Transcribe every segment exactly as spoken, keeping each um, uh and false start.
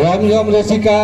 ᱫᱷᱚᱱ ᱡᱚᱢ ᱨᱩᱥᱤᱠᱟ᱾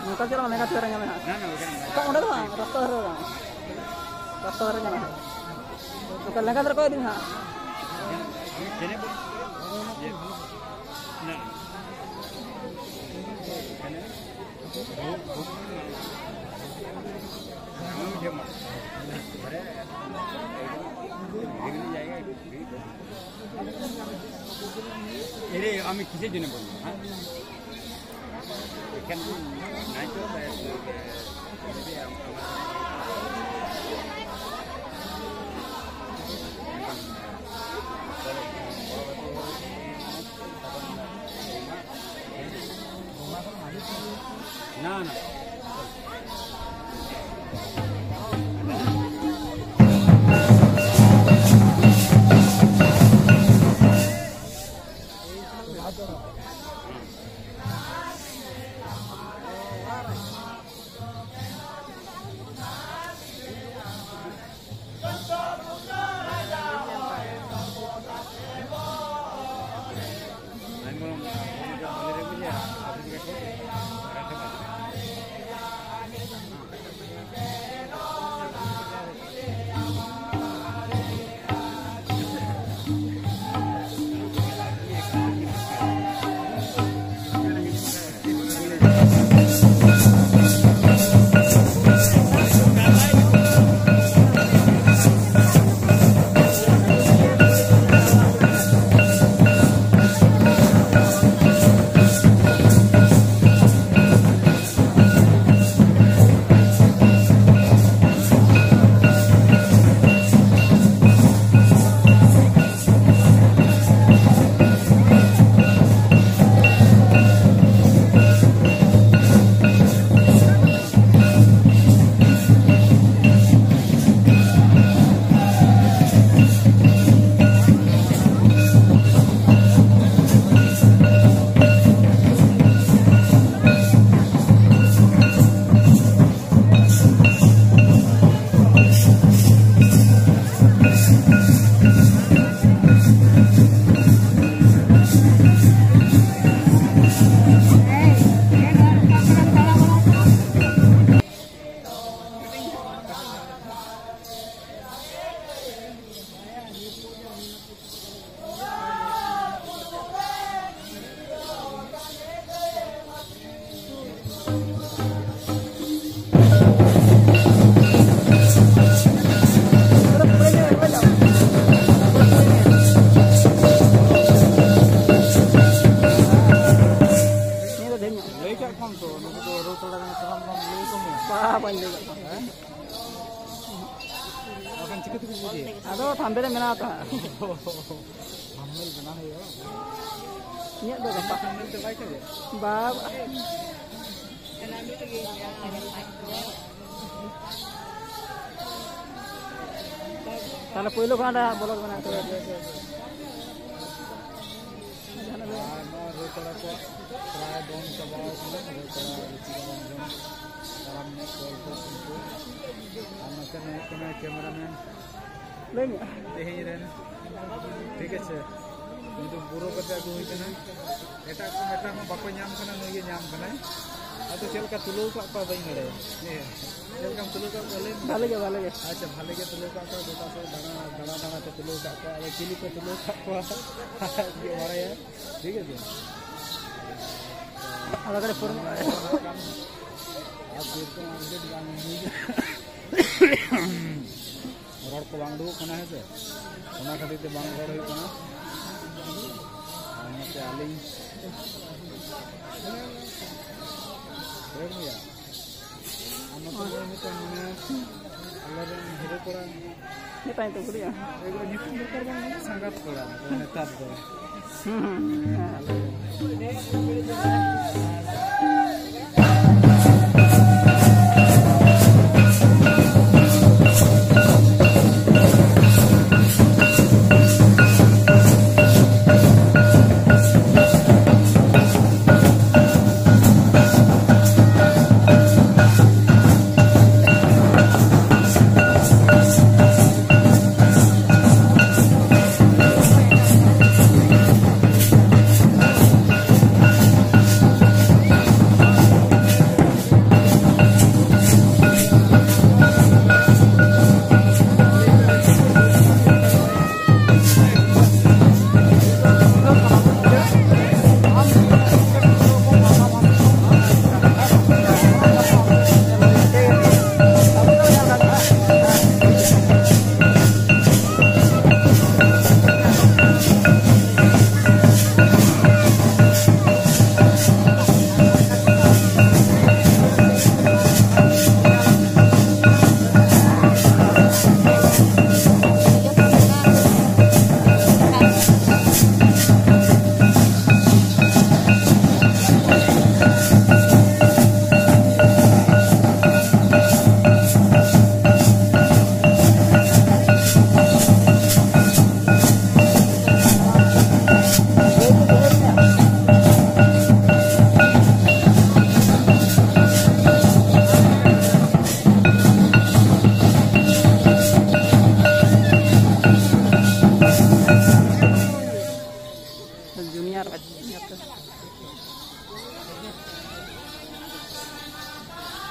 ᱚᱱᱠᱟ ᱪᱟᱞᱟᱜ ᱢᱮ, ᱞᱮᱸᱜᱟ ᱪᱮᱛᱟᱱ ᱨᱮ ᱧᱟᱢᱮ ᱦᱟᱸᱜ᱾ ᱚᱠᱟ ᱚᱸᱰᱮ ᱫᱚ ᱵᱟᱝ, ᱨᱟᱥᱛᱟ ᱫᱷᱟᱨᱮ ᱨᱮ ᱵᱟᱝ᱾ ᱨᱟᱥᱛᱟ ᱫᱷᱟᱨᱮ ᱧᱟᱢᱮ ᱦᱟᱸᱜ᱾ ᱚᱱᱠᱟ ᱞᱮᱸᱜᱟ ᱫᱷᱟᱨᱮ ᱠᱚᱭ ᱤᱫᱤ ᱢᱮ ᱦᱟᱸᱜ᱾ এরে, আমি কিসের জন্য বলবো, হ্যাঁ? এখানে নাই তো, তাই, তাই, তাই, আমার না, না। ᱛᱷᱚᱲᱟ ᱜᱟᱱ ᱛᱟᱲᱟᱢ ᱵᱟᱢ ᱞᱟᱹᱭ ᱟᱠᱚ ᱢᱮᱭᱟ? ᱵᱟ, ᱵᱟᱹᱧ ᱞᱟᱹᱭ ᱟᱠᱚ ᱢᱮᱭᱟ᱾ ᱦᱮᱸ? ᱵᱟᱠᱷᱟᱱ ᱪᱤᱠᱟᱹ ᱛᱮᱠᱚ ᱵᱩᱡᱮᱭᱟ? ᱟᱫᱚ ᱛᱷᱟᱢᱵᱮᱞ ᱨᱮ ᱢᱮᱱᱟᱜ ᱛᱚ ᱦᱟᱸᱜ᱾ ᱛᱷᱟᱢᱵᱮᱞ ᱵᱮᱱᱟᱣ ᱦᱩᱭᱩᱜᱼᱟ᱾ ᱤᱧᱟᱹᱜ ᱫᱚ ᱜᱟᱯᱟ᱾ ᱛᱷᱟᱢᱵᱮᱞ ᱫᱚ ᱵᱟᱭ ᱠᱟᱡᱮ? ᱵᱟ, ᱵᱟ᱾ ᱛᱟᱦᱞᱮ ᱯᱳᱭᱞᱳ ᱠᱷᱚᱱ ᱚᱸᱰᱮ ᱵᱚᱞᱚ ᱢᱮᱱᱟᱜ ᱛᱚᱵᱮ᱾ ᱟᱨ ᱱᱚᱣᱟ ᱨᱟᱹᱭ ᱠᱚᱲᱟ ᱠᱚᱣᱟᱜ ᱯᱨᱟᱭ ᱫᱚᱱ ᱪᱟᱵᱟᱣ ᱠᱟᱱᱟ᱾ ᱨᱟᱹᱭ ᱠᱚᱲᱟ ᱨᱩᱪᱤ ᱨᱚᱧᱡᱚᱱ ᱛᱟᱲᱟᱢ ᱮᱱᱮᱡ ᱠᱚ ᱩᱱᱠᱩ᱾ ᱟᱨ ᱱᱚᱛᱮ ᱨᱮ ᱦᱩᱭᱩᱜ ᱠᱟᱱᱟ ᱠᱮᱢᱮᱨᱟᱢᱮᱱ᱾ ᱞᱟᱹᱭ ᱢᱮ᱾ ᱛᱮᱦᱮᱧ ᱨᱮᱱ, ᱴᱷᱤᱠ ᱟᱪᱷᱮ, ᱱᱤᱛᱚᱜ ᱵᱩᱨᱳ ᱠᱟᱛᱮ ᱟᱹᱜᱩ ᱦᱩᱭ ᱠᱟᱱᱟ᱾ ᱮᱴᱟᱜ ᱠᱚ ᱢᱤᱫᱴᱟᱝ ᱦᱚᱸ ᱵᱟᱠᱚ ᱧᱟᱢ ᱠᱟᱱᱟ, ᱱᱩᱭ ᱜᱮ ᱧᱟᱢ ᱠᱟᱱᱟᱭ᱾ ᱟᱫᱚ ᱪᱮᱫ ᱞᱮᱠᱟ ᱛᱩᱞᱟᱹᱣ ᱠᱟᱜ ᱠᱚᱣᱟ ᱵᱟᱹᱧ ᱵᱟᱲᱟᱭᱟ᱾ ᱦᱮᱸ᱾ ᱪᱮᱫ ᱞᱮᱠᱟᱢ ᱛᱩᱞᱟᱹᱣ ᱠᱟᱜ ᱠᱚᱣᱟ ᱞᱟᱹᱭ ᱢᱮ? ᱵᱷᱟᱞᱮ ᱜᱮ, ᱵᱷᱟᱞᱮ ᱜᱮ᱾ ᱟᱪᱪᱷᱟ, ᱵᱷᱟᱞᱮ ᱜᱮ ᱛᱩᱞᱟᱹᱣ ᱠᱟᱜ ᱠᱚᱣᱟ, ᱜᱚᱴᱟ ᱥᱮᱫ ᱫᱟᱬᱟ, ᱫᱟᱬᱟ ᱫᱟᱬᱟ ᱛᱮ ᱛᱩᱞᱟᱹᱣ ᱠᱟᱜ ᱠᱚᱣᱟ᱾ ᱟᱫᱚ ᱪᱤᱞᱤ ᱠᱚ ᱛᱩᱞᱟᱹᱣ ᱠᱟᱜ ᱠᱚᱣᱟ? ᱟᱡ ᱜᱮ ᱵᱟᱲᱟᱭᱟ᱾ ᱴᱷᱤᱠ ᱟᱪᱷᱮ? ᱟᱫᱚ ᱠᱟᱹᱴᱤᱡ ᱯᱷᱳᱱ ᱟᱨ ᱵᱤᱨ ᱠᱚ ᱟᱢ ᱜᱮ ᱵᱟᱝ ᱦᱩᱭ ᱠᱟᱱᱟ᱾ ᱨᱚᱲ ᱠᱚ ᱵᱟᱝ ᱩᱰᱩᱠᱚᱜ ᱠᱟᱱᱟ, ᱦᱮᱸ ᱥᱮ? ᱚᱱᱟ ᱠᱷᱟᱹᱛᱤᱨ ᱛᱮ ᱵᱟᱝ ᱨᱚᱲ ᱦᱩᱭᱩᱜ ᱠᱟᱱᱟ᱾ ᱟᱨ ᱱᱚᱛᱮ ᱟᱹᱞᱤᱧ ᱨᱚᱲ ᱜᱮᱭᱟ᱾ ᱟᱨ ᱱᱚᱛᱮ ᱨᱮ ᱢᱤᱫᱴᱟᱝ ᱢᱮᱱᱟᱭᱟ, ᱟᱞᱮᱨᱮᱱ ᱦᱤᱨᱳ ᱠᱚᱲᱟ᱾ ᱢᱤᱫᱴᱟᱝ ᱧᱩᱛᱩᱢ ᱠᱩᱞᱤᱭᱟ᱾ ᱮᱜᱳ ᱧᱩᱛᱩᱢ ᱫᱚᱨᱠᱟᱨ ᱵᱟᱝ ᱠᱟᱱᱟ, ᱥᱟᱸᱜᱟᱛ ᱠᱚᱲᱟ ᱠᱚ ᱱᱮᱛᱟᱨ ᱫᱚ᱾ ᱦᱩᱸ, ᱦᱩᱸ, ᱦᱮᱸ᱾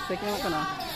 ᱪᱮᱠ ᱧᱟᱢᱚᱜ ᱠᱟᱱᱟ᱾